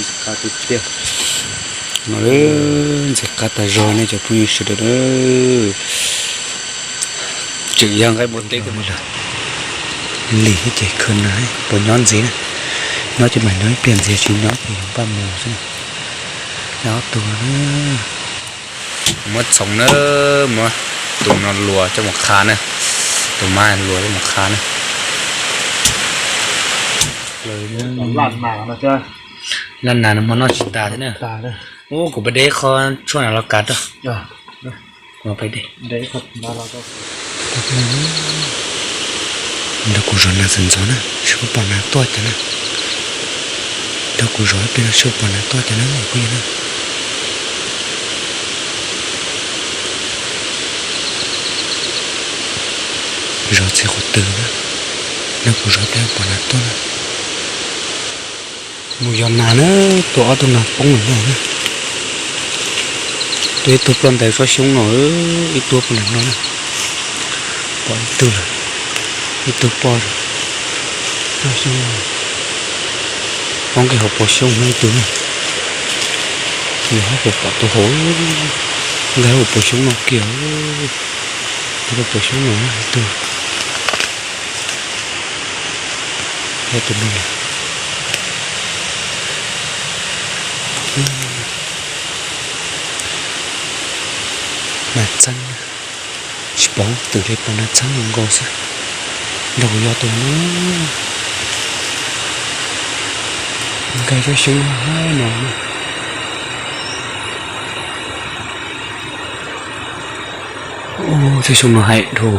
Ntxim qab tiag tiag. No, ntxim qab tas zog nej cov phooj ywg sawv daws. Tseem yog nqaij npua teb, lim thiab ces khaws nas puas nyob ntxiv na. Nyob ces mam nyob ib pliag ntxiv, tsis nyob ces yuav npaj mus xwb. Nyob ob tug no na. Muab txhoov na, muab tus no luas coj mus qha na, tus mab luas coj mus qha na. Laj nas no mas noj tsis tas thiab na. Ub, kuv pais de qho tshuaj na los kav rau. Nrog kuv zov nas ntxov ntxov na, seb puas pom nas tuaj cov na. Nrog kuv zov ib pliag no seb puas pom nas tuaj cov na phooj ywg na. Zov txiv qhov twg na, nrog kuv zov ib pliag pom nas tuaj na. Mus yos nas na, tua ob tug nas poob lawm no na. Tua ib tug ploj ntais tsob xyoob no, ib tug poj niam no na. Pom ib tug lawm, ib tug poj, poj xyoob, poob kiag hauv paus xyoob no ib tug na. Yog hauv pom tus hauv, nkag hauv paus xyoob no kiag, hauv paus xyoob no ib tug. Tus no nas txeeb, tsis pom twm li pom nas txeeb nkaus xwb. Nrog kuv yos tus no, nkag tsob xyoob no na. Tsob xyoob no haib dhau.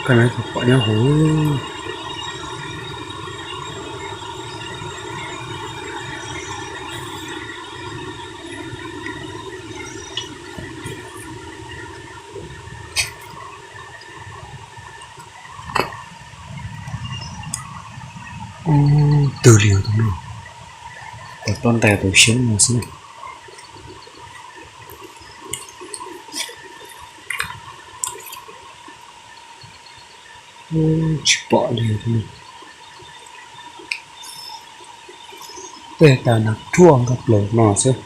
Koj na, pom nyob hauv. Ub, twg li tus no, tus poj ntais tus xyoob no xwb. Tsis pom li tus no. Tej tas nas ruaj nkag plaws no xwb.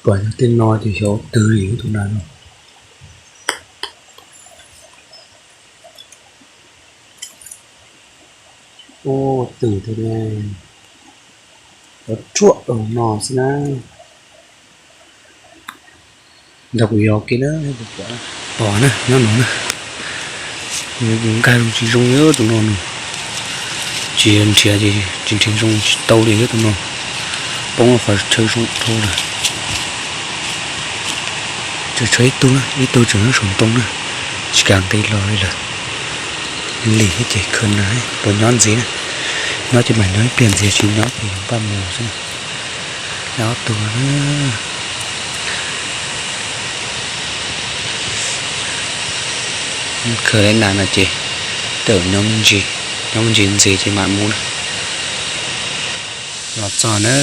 Pom tej no ces xyov twg li tus nas no. Ub, twg thiab ne, ruaj no xwb na. Nrog kuv yos kiag na. Pom na, nyob no na. Nkag zoo tsis zoo li tus no no. Tsis nrhiav ces tsis nrhiav zoo tsis tau li tus no. Poob qhov chaw zoo dhau lawm. Tseem tshuav ib tug, ib tug tseem nyob saum ntoo na, tsis kam nqis los li lawm. Lim thiab ces khaws nas puas nyob ntxiv na. Nyob ces mam nyob ib pliag ntxiv, tsis nyob ces yuav npaj mus xwb. Nyob ob tug no na. Khaws nas no ces tej zaum nyob me ntsis, nyob me ntsis ntxiv ces mam mus na. Los txog na,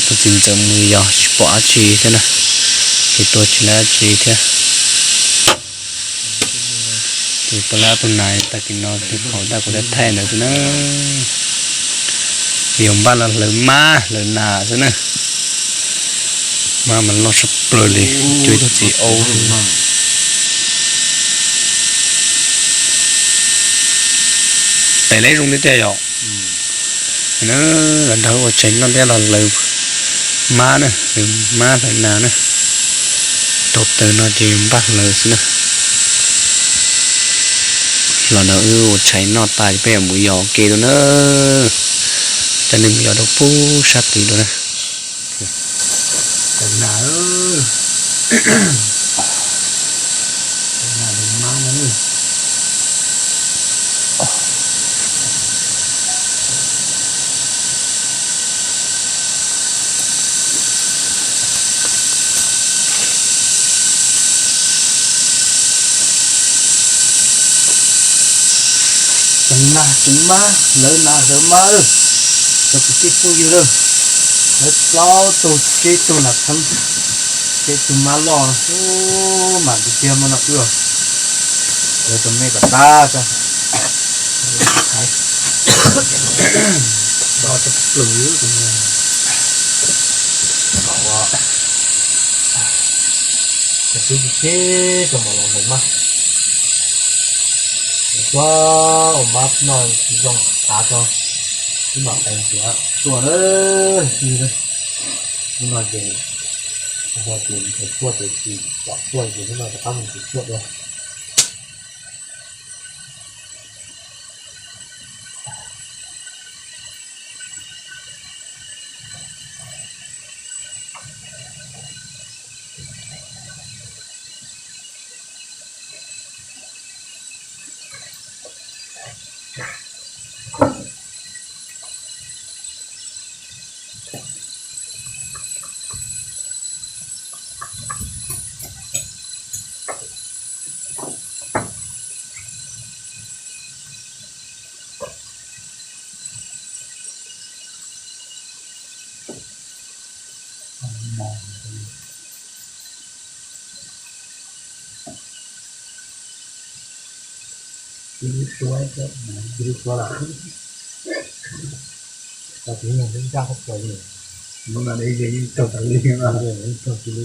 tus txiv ntxawm mus yos tsis pom dab tsi thiab na, tsis tuaj tsis laib dab tsi thiab. Ces pom lawm tus nas tag kis no tus phaum tab kuv thaij ntawd xwb na. Yuav npaj los hlawv mab hlawv nas xwb na. Mab mas loj tshaj plaws li, cuag ib tug txiv aub. Tes leb zoo tiag tiag yom. Los nrog ua tshais noj thiab los hlawv mab na, hlawv mab hlawv nas na. Tau taws no ces npaj hlawv xwb na. Los nrog wb ua tshais noj tas ces peb yuav mus yos ua ke dua na. Coj nej mus yos rau pub sab tid dua na. Cov Nas tsoom mab, lawv nas lawv mab, cov kwv tij phooj ywg lawm, lawv plaub tug tsib tug nas txheeb, tsib tug mab loj, mam tiag tiag mas no wb, lawv tus me kom tag tso. Los cov plws, kom ua, cov kwv tij tsis teb tso mas los mus mab, ua ua mab noj tsis zoo tav tso, wb mam qee tias tuaj na, ib no ces, ces tsis tuaj ces tsis pom tuaj ces hnub no rov qab mus tsis tuaj dua. Ib lub suab, ib lub suab lawm. Tab sis yog lub nraj qhov txog li, hnub no de yeej raug tas li, yeej raug tas li.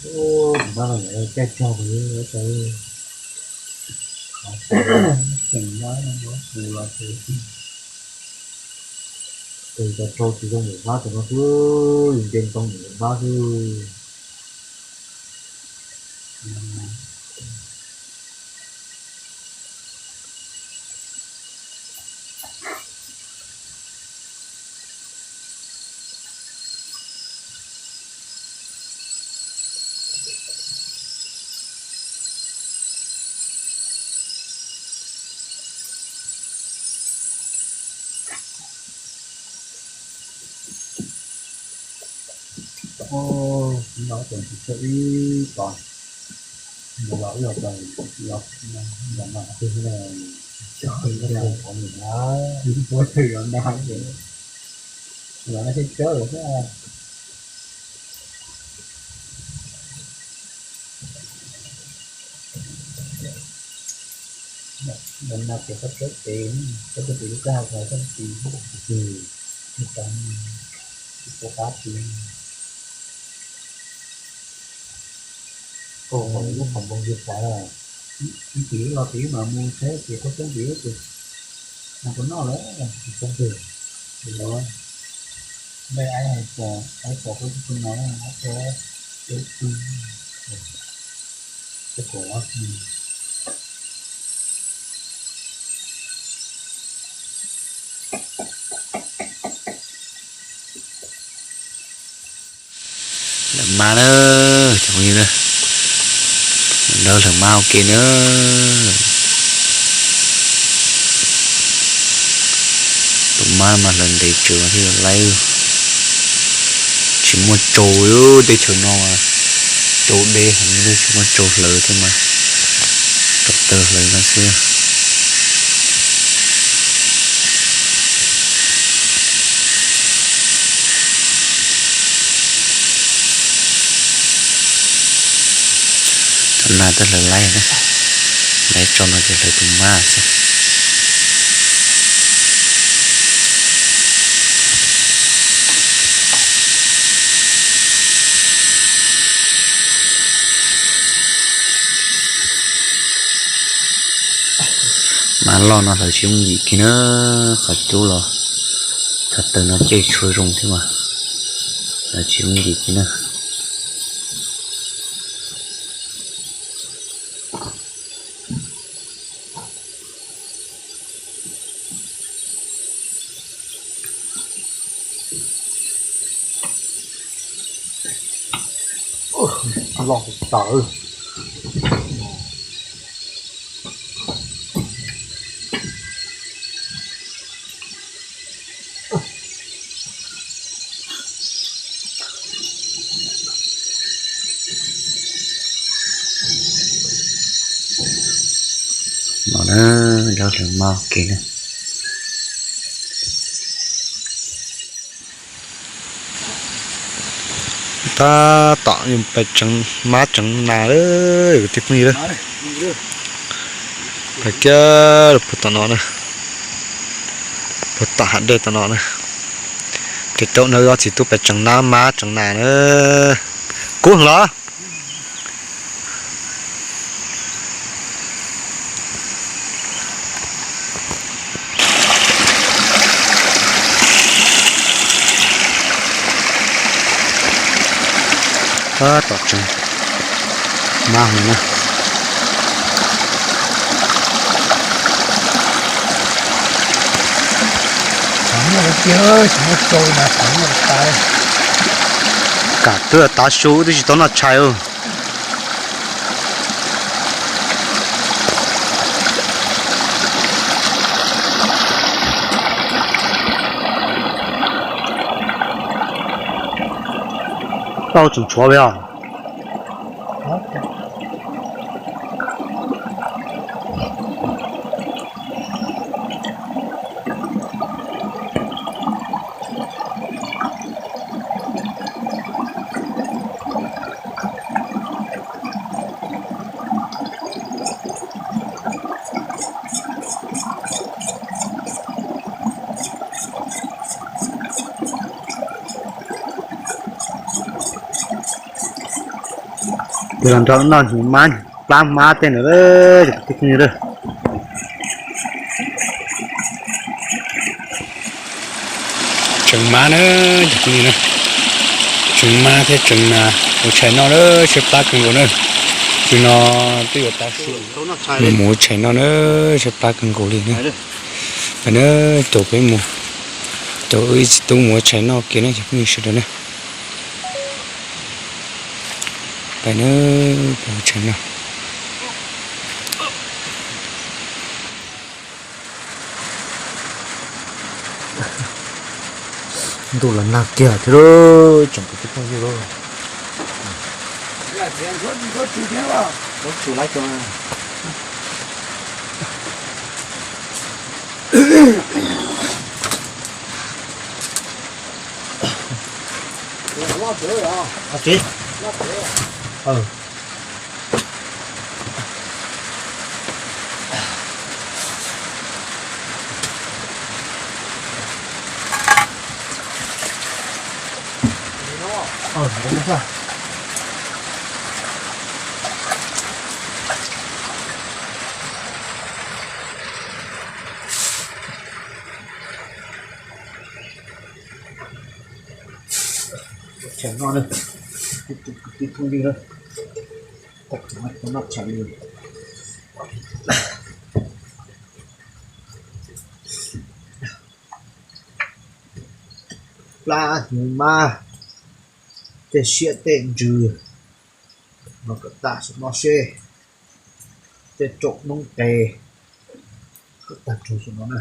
Tus mab no caij raug li, tseem mab no tus los tus cov rau tsis zoo npaum npab tus no xwb, nce ntoo npaum npab xwb. Ub, no tseem tsis tshua ib pom, los ib los tseem los los no twg no, cov no qhov nws na, puab twg los na, los no thiab tsawb lawm thiab. Los no ces koj tsawb ces, koj twb tus lub kab hau koj tsis, tsis tau, tsis tau qab tsis. Koj mus lub qhov npoo yug xav, ib tim los tim mas mus saib ces koj txeeb tim ces mas koj noj lawm, tsis txeeb twg. Ces los npaj aib hais tias aib pom koj tus no, aib teb twg, teb kom Hlawv mab na, cov phooj ywg na, hlawv hlawv mab ua ke na. Tus mab mas hlawv ntev tsawv thiaj laib. Tsis muaj tsau, teb chaws no mas tsau deb heev li, tsis muaj tsau hlawv thiab mas, rau taw hlawv no xwb. Cov nas twb hlawv laib, laib tso no ces hlawv tus mab xwb. Mab loj no hlawv tsis yooj yim kiag na, qhov cub los thav taws no caij tshua zoo thiab mas, hlawv tsis yooj yim kiag na. Loj tawv. Lawv hlawv mab ua ke na. Tab tom pais tseev mab tseev nas lawm kwv tij phooj ywg. Pais kiag puag tom no na, puag tom hav dej tom no na. Ces caum no wb ob txiv tub pais tseev mab tseev nas na. Kub heev los? Tab tom tseev mab heev na. Kam twb tav su twb tsis tau noj tshais. Tau tseem tshuav li os. Ces los nrog noj hnyuv mab, plab mab tej ntawd, cov kwv tij phooj ywg. Tseev mab na, cov phooj ywg na, tseev mab thiab tseev nas ua tshais noj na, tshaib plab kawg nkaus na. Tam sim no twb yuav tav su, mus ua tshais noj na, tshaib plab kawg nkaus li na. Pais na, caum peb mus, caum wb ib txiv tub mus ua tshais noj ke na cov phooj ywg sawv daws na. Pais na, pais ua tshais noj. Ntuj los nag kiag thiab lauj, tsoom kwv tij phooj ywg lauj. Tshais noj na, kwv tij phooj ywg na, tau noj tshais li. Plab hnyuv mab, tej siab tej ntsws, no kom tag saum no seb, tej rooj noob qes, kom tag nrho saum no na.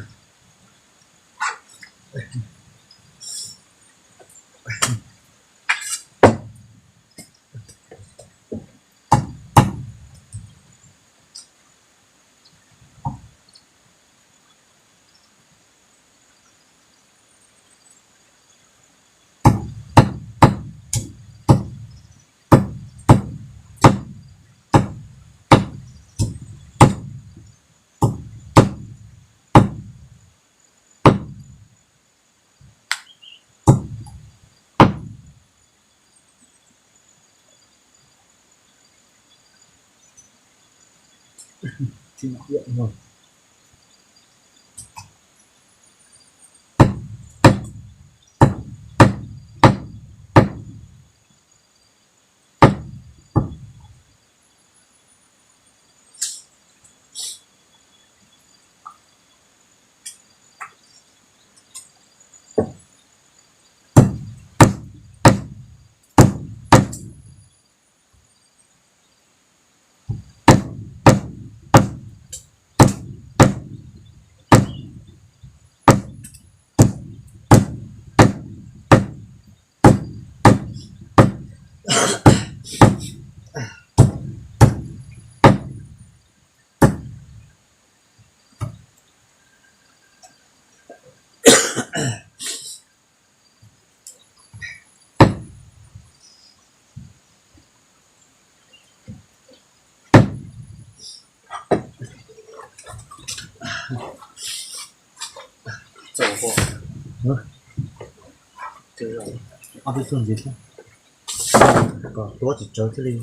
Ob peb tug ntxiv thiab, kom tuab tsis tsawv thiaj li.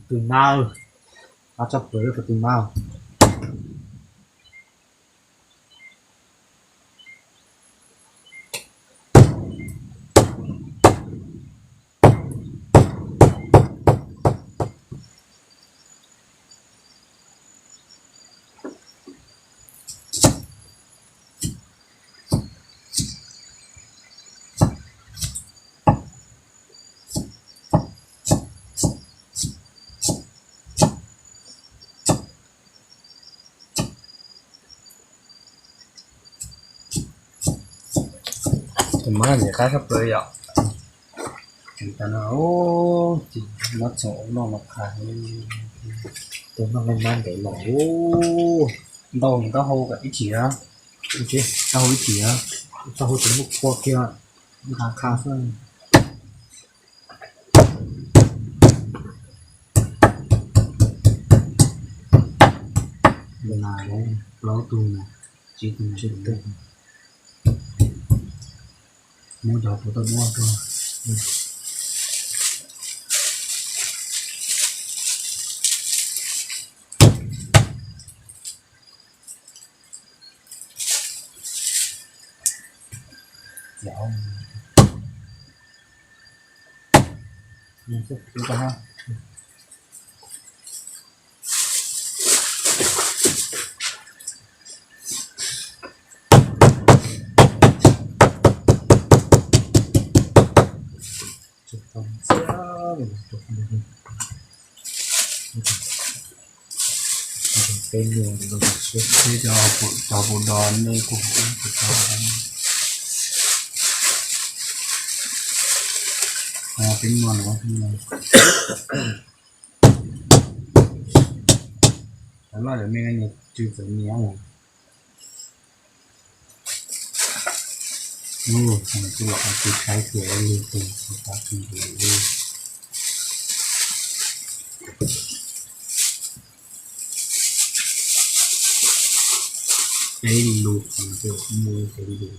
Tus nab, no tso pw tus nab. Tus mab ntxim qab tshaj plaws yom. Ces tas no, ces muab txhoov ua noj no qha. Tus noj nqaij mab ntev los. Ntau nws taub hau kom ib chim na. Taub hau ib chim na. Taub hau tsis muaj kua kiag, nqa qha xwb. Nas plaub tug, tsib tug, tsib tug. Muab cov puav tau muab rau. Peb nyuag, cov puav do nej kuj tau. Peb nyuag no, cov loj cov me no nyias tsw txawv nyias. Ub, kuv los kuv tshaib kawg li tus xav tab tus ntawd li. Peb lus, kuv muaj peb lus.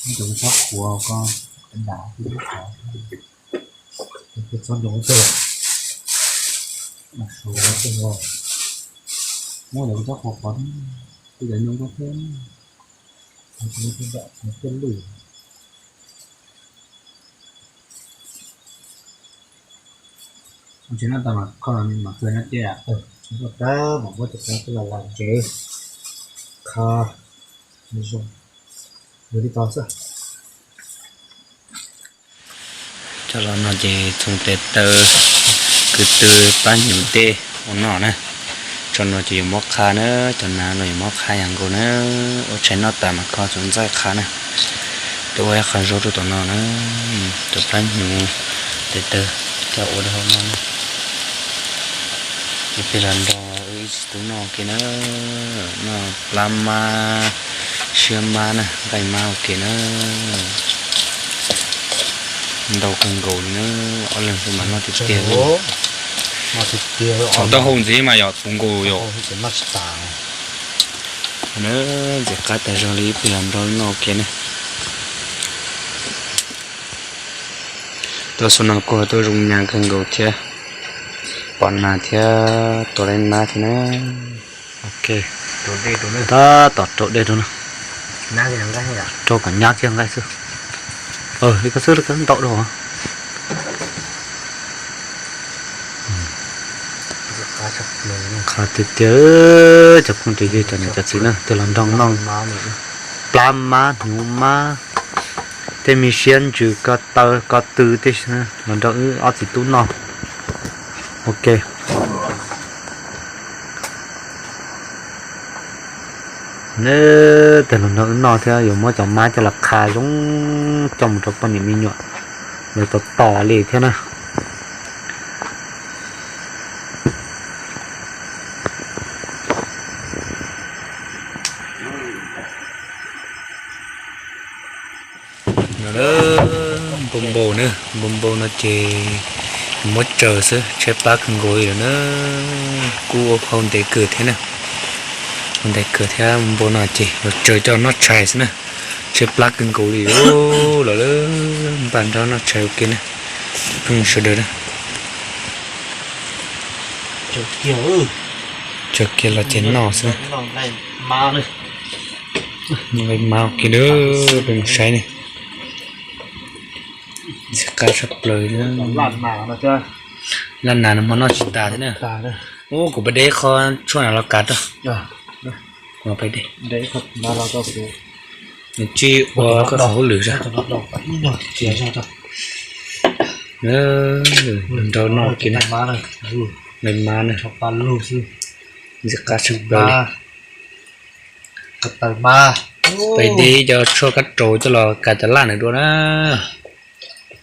Ib cov txhob qhuav ko, dam tib qhov, txhob ntoo tag. Suav, muab lawv cov qhuav qhuav, tej cov nyuj koj thiab, thiab lwj. Tsis no tas mas kho mas kawg no ces koj pab mam muab cov qhuav los los tsev kho zoo, yuav li tau xwb. Coj los no ces txhoov tes taw, kwv tw, plab hnyuv dej ua noj na. Tso no ces yuav muab qha na, cov nas no yuav muab qha yas nkaus na. Ua tshais noj tas mas kho txhoov ntxaij qha na. Tuaj ua ib qho zaub rau tom no na, cov plab hnyuv, tes taw, coj ua rau hauv no na. Ces peb los nrog wb ib txiv tub noj ua ke na, noj plab mab, siab mab na, nqaij mab ua ke na. Ntau kawg nkaus li na, ob leeg xwb mas noj tiag tiag li. Thaum taub hau ntxiv mas yog puv nkaus yom. Ntxim qab tas zog li, peb los nrog wb noj ua ke na. Tuaj xub no kuj tuaj zoo nyas kawg nkaus thiab, pom nas thiab tua lawv mab thiab na. Ok, tab tom rau dej rau no, rau kom nyab kiag nqaij xwb. Li ko xwb li ko ntau rau. Qha tiag tiag, cov phooj cov ywg cov niam cov txiv na, twb los nrog noj plab mab hnyuv mab, tej me siab ntsws ko taw ko tw tej los nrog wb ob txiv tub noj. Ok. Neb tes los nrog wb noj thiab yuav muab cov mab coj los qha zoo coj mus rau poj niam me nyuam lawv tos tos li thiab na. Npau npau na, npau npau no ces muab tsaws xwb, tshaib plab kawg nkaus li lawm na. Kuj ua hau ntev kawg thiab na, hau ntev kawg thiab, npau no ces yuav tsaws coj noj tshais xwb na. Tshaib plab kawg nkaus li lawm, npaj nrog noj tshais ua ke na, phooj ywg sawv daws na. Tsaws kiag los ces noj xwb. Noj mab ua ke na, peb mus saib ne. Ntxim qab tshaj plaws. Laj nas no hmo noj tsis tas thiab na. Ub, kuv pab deb qho tshuaj na los kav rau. Kuv pab deb. Nws tsis ua koj qhov hauj lwm zog. Nrog noj ke na. Nqaij mab na. Ntxim qab tshaj plaws li. Pab deb cov tshuaj kab raus coj los kav cov laj na dua na.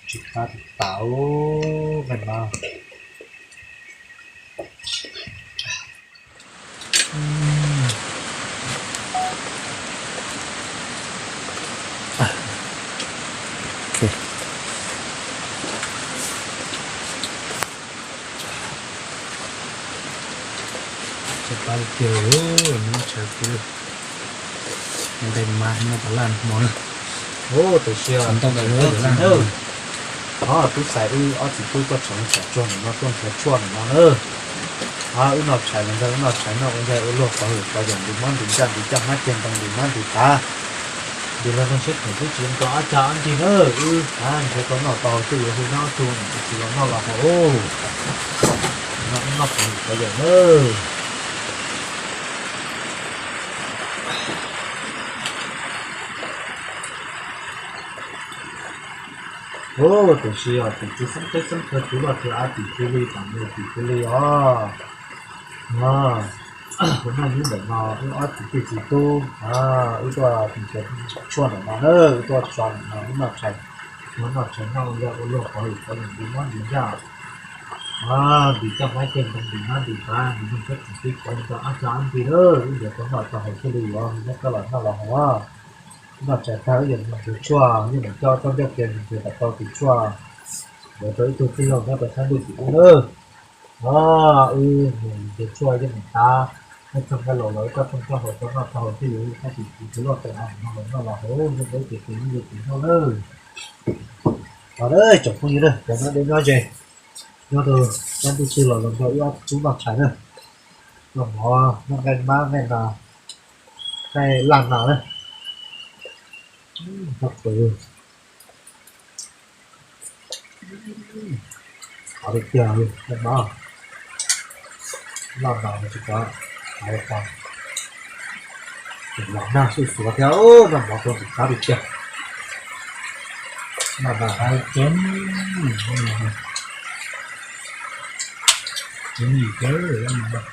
Tsis qab tas, nqaij mab. Tsis qab tiag, noj tshais kiag. Nqaij mab noj tas laj hmo na. Tus siab ntau ntau na. Tub xaiv wb ob txiv tub tuaj tshawb tshais tshuaj no, tuaj tshawb tshuaj no na. Wb noj tshais los ntag, wb noj tshais noj ua ntxaij ua luag pov hwm pov yawm, nti mob nti ntsaj nti caj hmab ceg ntoo nti hnab nti tav, nti los nrog siab theem xwb tsis zoo rau ob cag ob ncig na. Wb nrhiav tau noj tau twj ywm hu nyob tug tsis los noj los haus, noj pov hwm pov yawm na. Tus siab, tus tsis xeeb teb xeeb chaw, tus loj tus av tim tus li, tam mus tim tus li os. Kuv noj hnub ntawm no wb ob txiv tij txiv tub, wb tuaj tshawb tshuaj ntawm no na, wb tuaj tshawb ntawm no, wb noj tshais, wb noj tshais noj ua ntxaij ua luag pov hwm pov yawm, nti mob nti ntsaj, nti caj hmab ceg ntoo nti hnab nti tav, nti nrog siab theem xwb tsis zoo rau ob cag ob ncig na. Wb nrhiav tau noj tau haus thiaj li yuav nyob koj los noj los haus. Noj tshais tag wb yuav mus nrhiav tshuaj, yeej meem coj txoj ncauj kev mus nrhiav kom tau tus tshuaj yuav rau ib tug tij laug nyob rau sab ntuj tim ub na. Wb mus nrhiav tshuaj yeej meem tab, nej txog nqaij laus los wb coj txog nqaij haus tau noj tau haus thiaj li, tab sis kuv tus loj tus av no los noj los haus, yeej ua ib ce tes yeej yog tus noj na. Os, tsoom phooj ywg na, cov nyob deb nyob ze, nyob rau Sab ntuj twg los los nrog wb ob tug tub noj tshais na. Noj mov, noj nqaij mab, nqaij nas, nqaij laj nas na. Noj qws. Qhov tiag tiag li, noj mov, noj nas tsis tau, qhov los nag soj xuav thiab, noj mov tau tsis qab li tiag. Noj nas hais ceev, ceev lim ceev.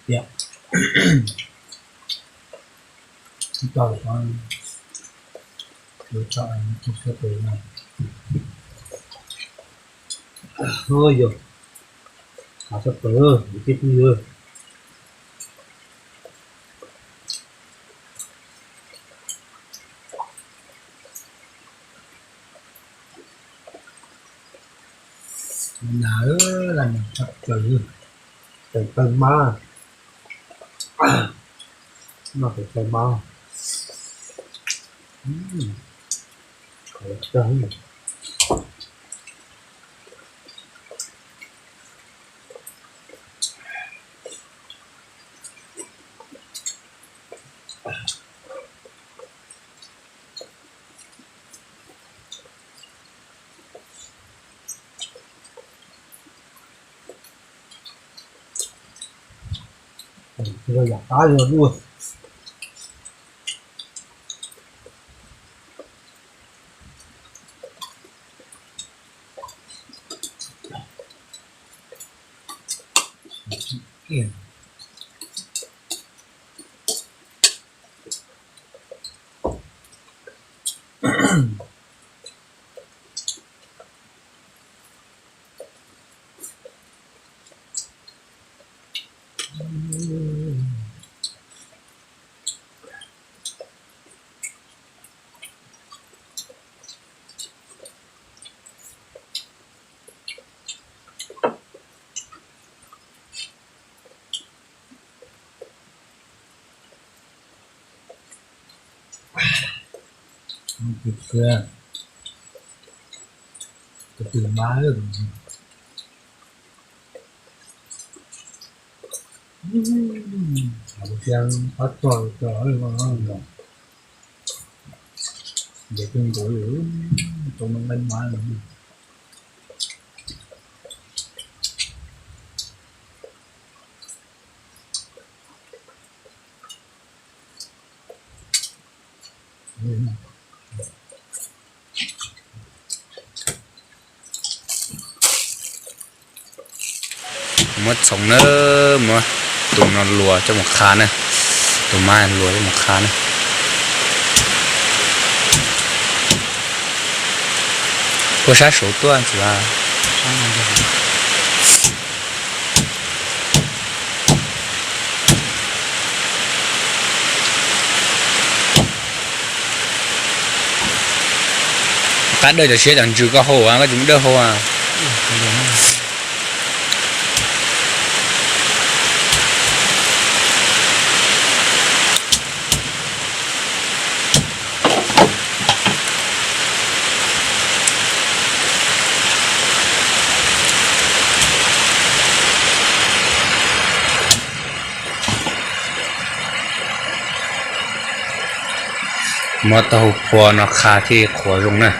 Tiag. Tau lawm, lawv tso tus sab pem no. Ua yog, qhov sab pem, tus tib tib yog. Nas, laj nas tshaj plaws, tes taw mab, noj tes taw mab. Yam qab li ua. Tus twg, tus twg mas, tus twg qab tso, ntes twg nkaus, tau noj nqaij mab. Muab txhoov na, muab tus no luas coj mus qha na, tus mab luas coj mus qha na. Puag sab saud tuaj ntxiv. Qab dawj cov siab cov ntsws koj haus, koj tsis muaj dawj haus. Muab taub hau phua no qha thiaj qhuav zoo na.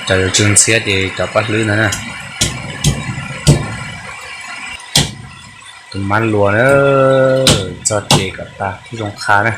Cov yuav tsw ntxhiab ces cov paj hlwb ntag na. Tus mab luas na, txog ces kom tas thiaj zoo qha na.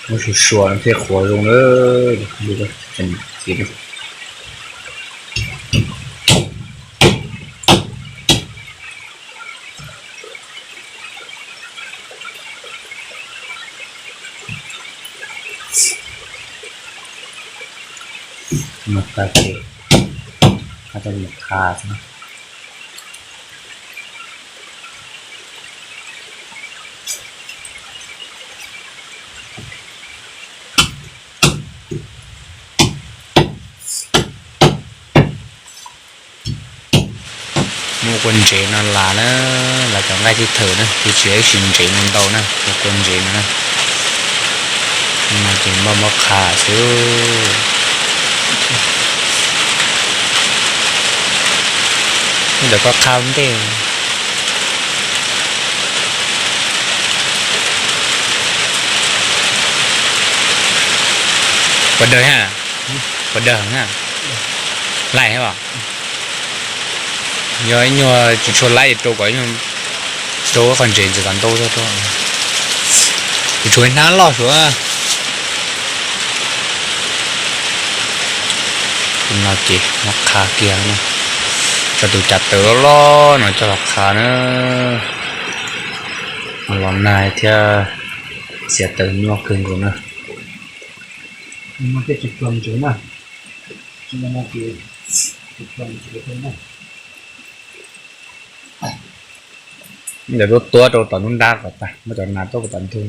Muab suav suav thiaj qhuav zoo lawm. No tas ces qab tau mus qha xwb. Muab kua ntsev no las na, las cov nqaij thib thawm na, kuv tsis ib sim ntsev no ntau na, ua kua ntsev no na. No ces npaj muab qha xwb. Ntawm koj qha ua ntej. Puas dawg ha? Puas dawg ha? Laij ha? Yog ib nyuag tsis tshua laij rau kom rau qhov ntsev ntxiv kom ntau tag rau. Kuv tshuav ib hnab loj suav. No ces muab qha kiag no, coj tus cas tawv loj loj no coj los qha na. Los nag thiab, xiav tawv nyuaj kawg nkaus na. Ntawm tuab tuab rau tom ntug nrab kom tas, muab cov nas tuaj kom tom ntug.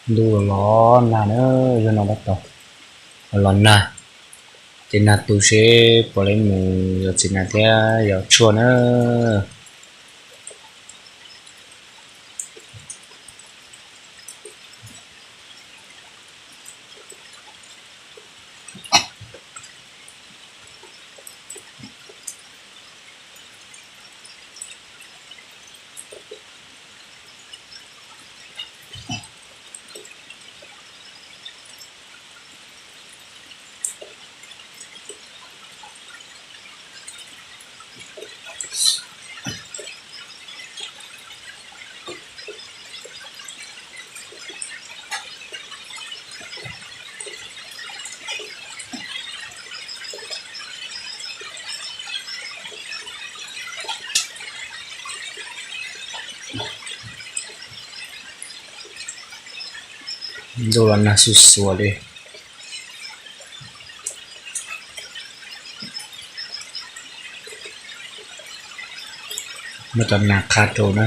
Ntuj los nag na, zaum no tab tom los nag, ces nag tu seb puas li mus yos txiv nas thiab yos tshuaj na. Ntuj los nag xuj xuav li. Muab cov nas qha rau na,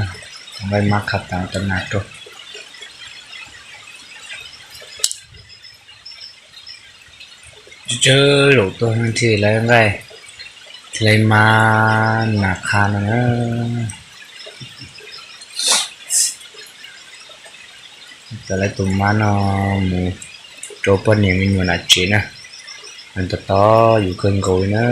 nqaij mab qha tas cov nas rau. Tsawg zaum tuaj thiaj li nqaij, thiaj li mab nas qha no na. Txawm lawv tus mab no mus rau poj niam me nyuam nram tsev na, nws tos tos yus kawg nkaus li na.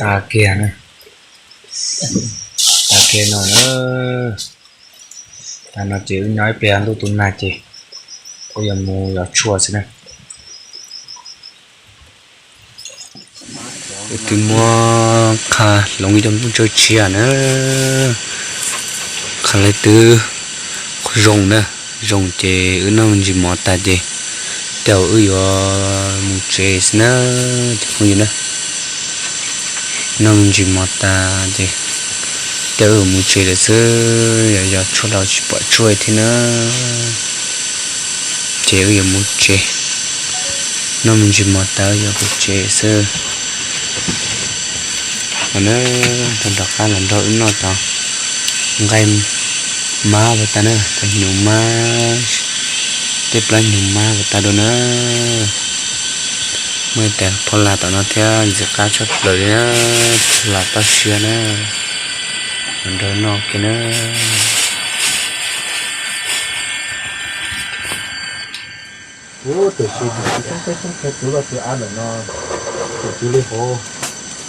Tas kiag na, tas kiag no na. Tas no ces wb nyob ib pliag ntuj tu nag ces kuv yuav mus yos tshuaj xwb na. Twb muab qha hloov ib co nplooj tsawb tshiab na, qha lawv twb zoo na, zoo ces wb noj me ntsis mov tas ces tej zaum wb yuav mus tsev xwb na, cov phooj ywg na. Noj me ntsis mov tas ces tej zaum wb yuav mus tsev lawm xwb, yog yog tshuaj los tsis pom tshuaj thiab na, ces wb yuav mus tsev. Noj me ntsis mov tas wb yuav mus tsev xwb. Os na, rov qab los nrog wb noj cov nqaij mab puas tas na, cov hnyuv mab, tej plab hnyuv mab puas tas dua na. Muaj ib tais phoj lam tom no thiab ntxim qab tshaj plaws li na, phoj lam toj siab na. Los nrog noj kiag na. Ub, tiam sis tus tsis txheeb teb txheeb chaw tus loj tus av ntawm no, tus cia li hauv,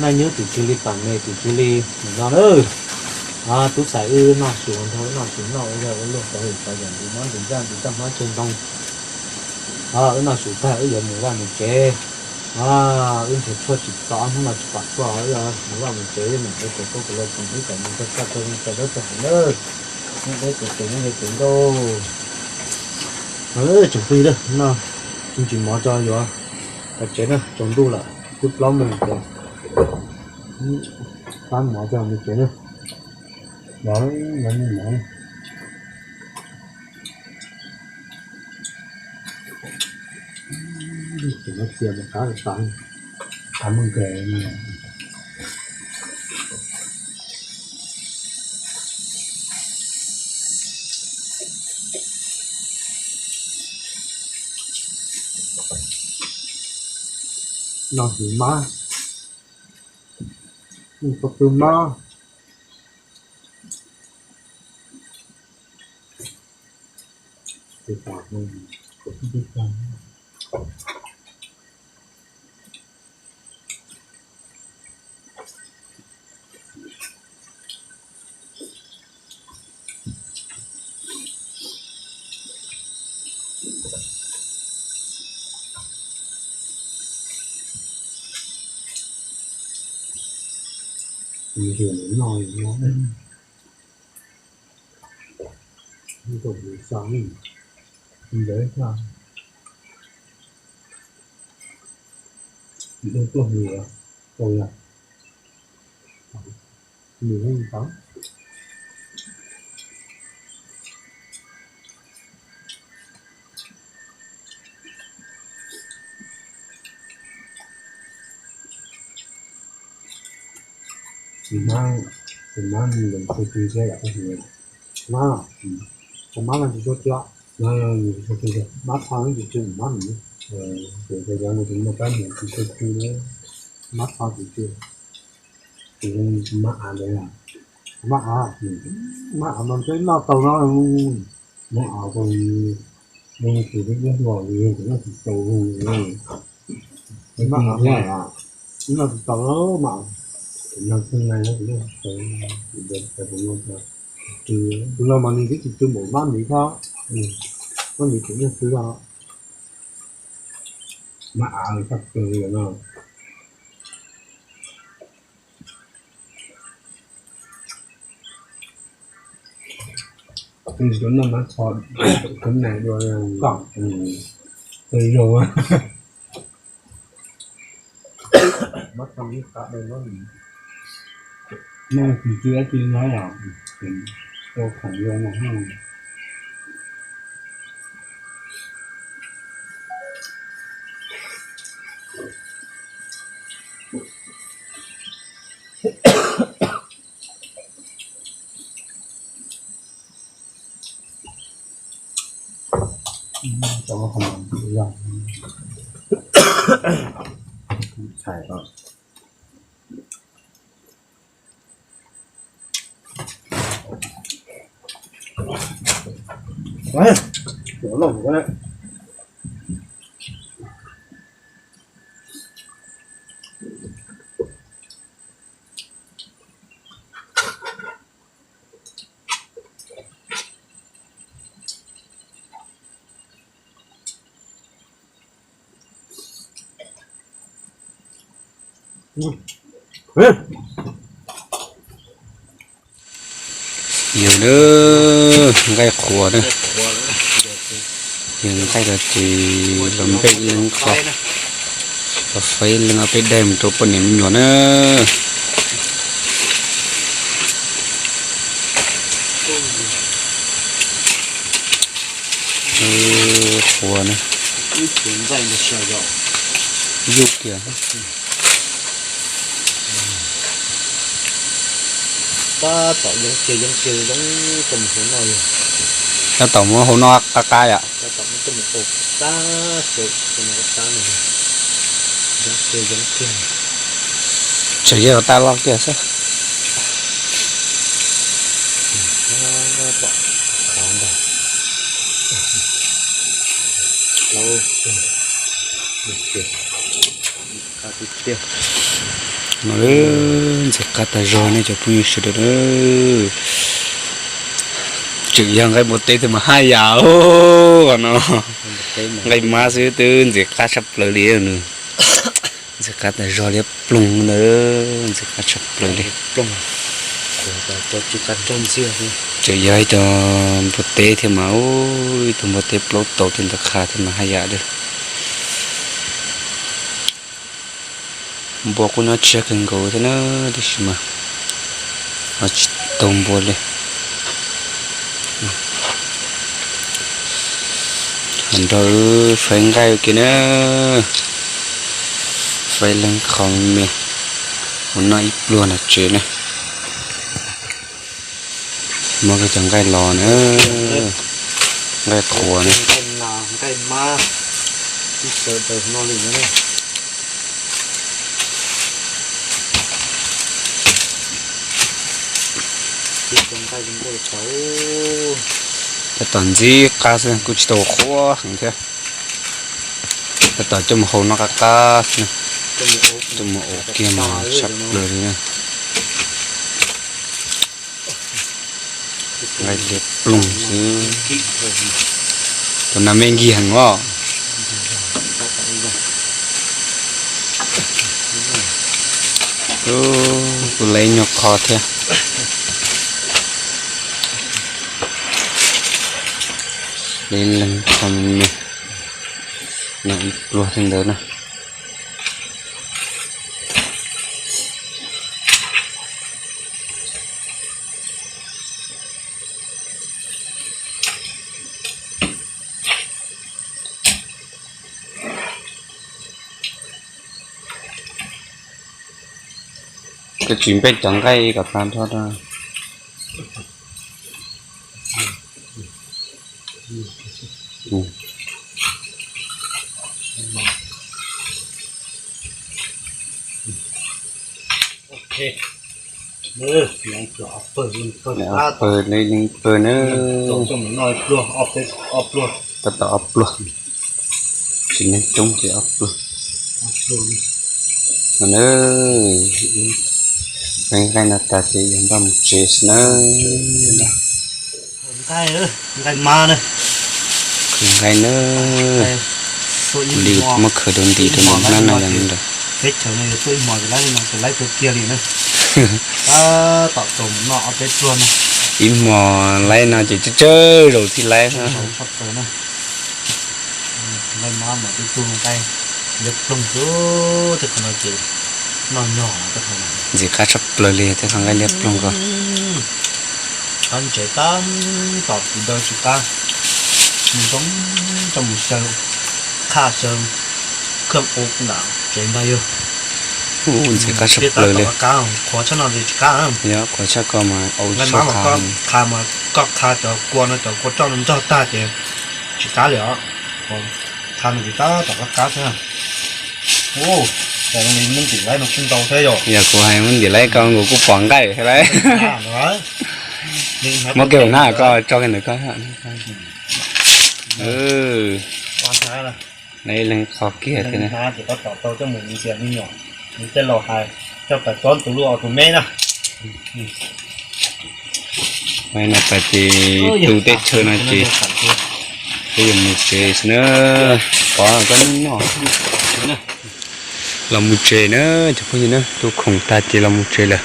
naj nyob tus cia li pam me tus cia li nim no na. Tub xais wb noj su nrog wb noj su noj ua zog ua luaj tau li tau yam ntus mob ntus nraj ntus nraj hmab tseg ntoo. Wb noj su tag wb yuav mus vaj mus tsev. Wb nrhiav tshuaj tsis txog, hnub no tsis pom tshuaj, wb yuav mus vaj mus tsev, wb mus tsev kom koj kom los tsoom wb kom mus txog txog txog txog dawb txog hauv na. Nyob deb tus tus nyob deb tus nkauj. Tsoom phooj ywg, noj me ntsis mov tso yuav pais tsev na, tsaus ntuj lawm twb plaub moos ces pab mov tso mus tsev na. Los, los, los. Tus no txias mus qab tas, qab mus nkaus. Noj hnyuv mab, noj pob tw mab. Nws noj, nws noj, nws noj, nws xav, nws ntev tag, nws tuaj nws, tau yog nws yeej tau. Tus mab, tus mab lawv tsis txhua txhia yam, tus mab, tus mab no tsis txhua txhia, mab txho tsis txhua, mab nim, tus yog tus muaj kab mus tsis txhua txhia, mab txho tsis txhua, tus mab av ntawd, mab av, mab av mas ntshe noj tau no, mab av ko, tus twb ua hluas li tus noj tsis tau, mab av mas noj tsis tau mas, tus no xwb na, tus no mas nws twb tsis tu npaum mab miv thiab, mab miv tseem yog twg os, mab av txoj kawg li no. Nws tuaj noj mab txho, kub nais dua, koj, zoo. Mab txho ib qab dua, mab nim, noj tsis txhua txhia no yom, tau khoom zoo mas. Yog na, nqaij qhuav na, yog nqaij los ces los npej leej qho, los faib leej ob peb daim mus rau poj niam me nyuam na. Qhuav na, yug kiag. Tab tom muab hau noj qab qab yom. Tseem yog tab loj kiag xwb. No ntxim qab tas zog nej cov phooj ywg sawv daws. Tseem yog nqaij npua teb thiaj mas haj yam no. Nqaij mab xwb twb ntxim qab tshaj plaws li. Ntxim qab tas zog liab ploog ntawd, ntxim qab tshaj plaws li. Tseem yog ib co npua teb thiab mas, ib tug npua teb plaub tau thiab ntawd qha thiab mas haj yam li. Npua kuj nyob tshiab kawg nkaus thiab na, tiam sis mas ho tsis tau npua li. Nrog wb faib nqaij ua ke na, faib leej qho me mus noj ib pluag nram tsev na. Muab cov nqaij los na, nqaij qhuav na. Tab tom ntxim qab xwb kuj tsis tau qhuav heev thiab. Tab tom coj mus hau noj qab qab xwb, coj mus ua kiag mas tshaj plaws li na. Nqaij liab ploog xwb. Tus no me nkig heev os. Kuj laib nyuag qho thiab. Li leej qho me me, noj ib pluag thiab ntawd na. Koj tsis npej cov nqaij kom tas nrho na. Ob pawg li leej pawg na. Tab tom ob pluag, tsis neeg coob ces ob pluag. Nqaij no tas ces yuav npaj mus tsev xwb na. Nqaij na, li muab khaws rau ntim rau mus hnab no yog ntawd. Ib hmo laib no ces tsawg tsawg zaus thiaj laib. Ntxim qab tshaj plaws li thiab qhov nqaij liab ploog ko. Qab ntsev tab tom tiv daw tsis qab, mus zoo coj mus xyaw, qhaj xyaw, khaj ua nram tsev ntag yog. Ntxim qab tshaj plaws li. Qhuav tshaj no tsis qab, yog qhuav tshaj ko mas au tshaj qab. Qha mas koj qha cov kua no cov kua roj no nrog tag ces tsis qab li os. Qha no tsis tab tom qab qab xwb. Ua cas li muab ntim laib no kuj ntau thiab yom. Yog kuv hais muab ntim laib ko nkaus kuj pom nqaij thiab lauj. Muab kiag hnab ko tso kiag ntawm ko. Neb leej qho kiag thiab na. Tab tom tau coj mus ntxias me nyuam, nws tej laus hais coj pais tob tus luj tus meb na. No pais ces tu teb chaws no ces peb yuav mus tsev xwb na. Pov koj noj. Los mus tsev na cov phooj ywg na, tu khoom tag ces los mus tsev lawm.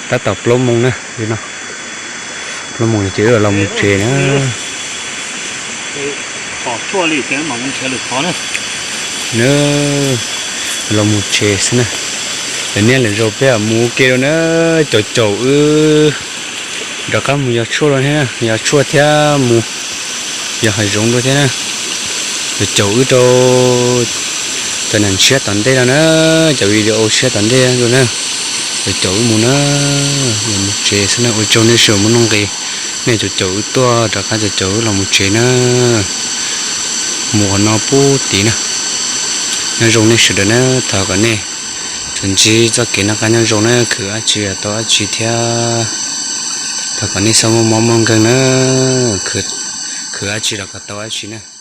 Tab tom plaub moos na, no plaub moos ces wb los mus tsev na. Na, los mus tsev xwb na. Lawv niaj lawv zaus peb mus ua ke rau na, caum caum wb rov qab mus yos tshuaj rau thiab na, yos tshuaj thiab mus yos hav zoov rau thiab na. Caum caum wb rau cov neeg tshiab tom ntej no na, cov video tshiab tom ntej rau na. Caum caum wb mus na, los mus tsev xwb na, ua tsaug nej sawv mus mloog nqis. Nej caum caum wb tuaj rov qab caum caum wb los mus tsev na. Mus qhov no pub tid na. Nyob zoo nej sawv daws na, thov kom nej tsuas ntsib txoj kev noj qab nyob zoo na, khwv dab tsi los tau dab tsi thiab. Thov kom nej txhob muaj mob muaj nkeeg na, khwv dab tsi los kom tau dab tsi na.